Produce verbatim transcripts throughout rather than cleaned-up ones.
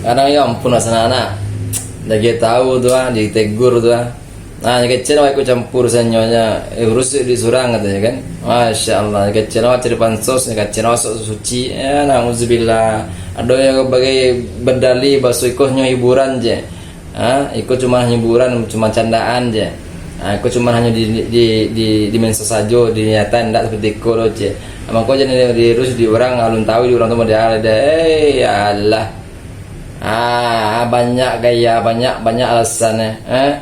Kadang yo ampun lah sanak-anak. Dah dia tahu tu ah, ditegur tu ah. Nah, nyo kecek awak ikut campur sanyo nya, eh, urus di surang katonyo kan. Masya Allah, nyo kecek awak cari pansos, nyo kecek awak sok suci. Ya, nauzubillah. Ado yang bagai berdalih baso iko nyo hiburan je. Ha, iko cuma hiburan, cuma candaan je. Ha, iko cuma hanyo di, di, di, di medsos sajo, di nyata ndak seperti iko doh je. Mangko jan diurus di urang, alun tahu di urang tu model ado. Eh, ya Allah. Ah, banyak gaya, banyak, banyak alasan eh. Eh?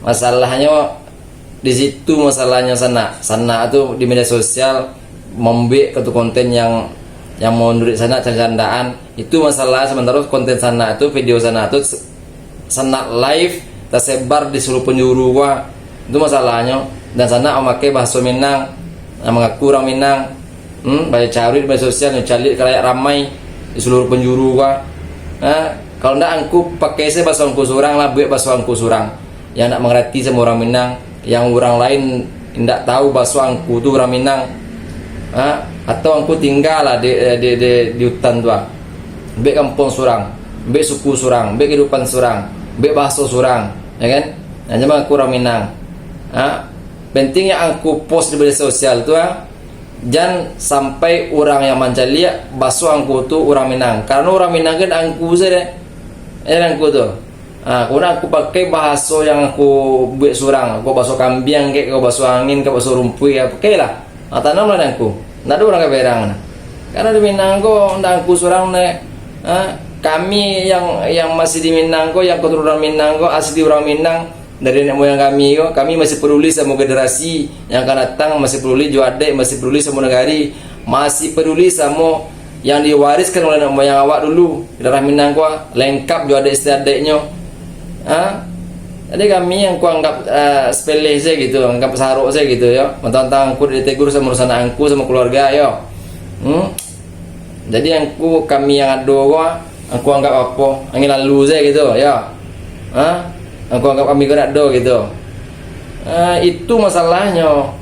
Masalahnyo di situ masalahnyo sanak. Sanak tu di media sosial mambuek ka tu konten yang yang menurut sanak candaan. Itu masalah sementara konten sanak tu, video sanak tu se- sanak live tersebar di seluruh penjuru gua. Itu masalahnyo. Dan sanak memakai bahaso Minang, yang mengaku urang Minang. Hmm, banyak caruik di media sosial, nyo caliak kalayak ramai di seluruh penjuru gua. Ha? Kalau ndak angku pakai se baso angku surang lah, buek baso angku surang. Yang ndak mangarati samo urang Minang, yang urang lain indak tahu baso angku tu urang Minang. Ha? Atau angku tingga lah di, di, di, di hutan tu ah. Buek kampuang surang, buek suku surang, buek kehidupan surang, buek bahaso surang, ya kan? Nah, jan mangaku urang Minang. Ha? Penting yang angku post di media sosial tu ah, jan sampai urang yang mancaliak baso angku tu urang Minang. Karano urang Minang kan angku sajo. Eh, angku tu. Ha, kok nak angku pakai bahaso yang angku buek surang, kok baso kambiang kek, kok baso angin, kok baso rumpuik, ya, pakailah. Ha, tanamlah di angku. Ndak ado urang ka berang. Karano di Minang ko ndak angku surang ne. Ha, kami yang yang masih di Minang ko, yang keturunan Minang ko, asli urang Minang, dari nenek moyang kami ko, kami masih peduli samo generasi yang akan datang, masih peduli jo adaik, masih peduli samo nagari, masih peduli samo yang diwariskan oleh nenek moyang awak dulu. Darah Minang ko lengkap jo adaik istiadaiknyo. Ha? Jadi kami yang ko anggap, eh, sepele sajo gitu, anggap sarok sajo gitu yo. Mentang-mentang angku ditegur samo sanak angku, samo keluarga yo. Hmm? Jadi angku kami yang ado ko, angku anggap apo? Angin lalu sajo gitu yo. Ha? Angku anggap kami ko ndak ado gitu. Eh, itu masalahnyo.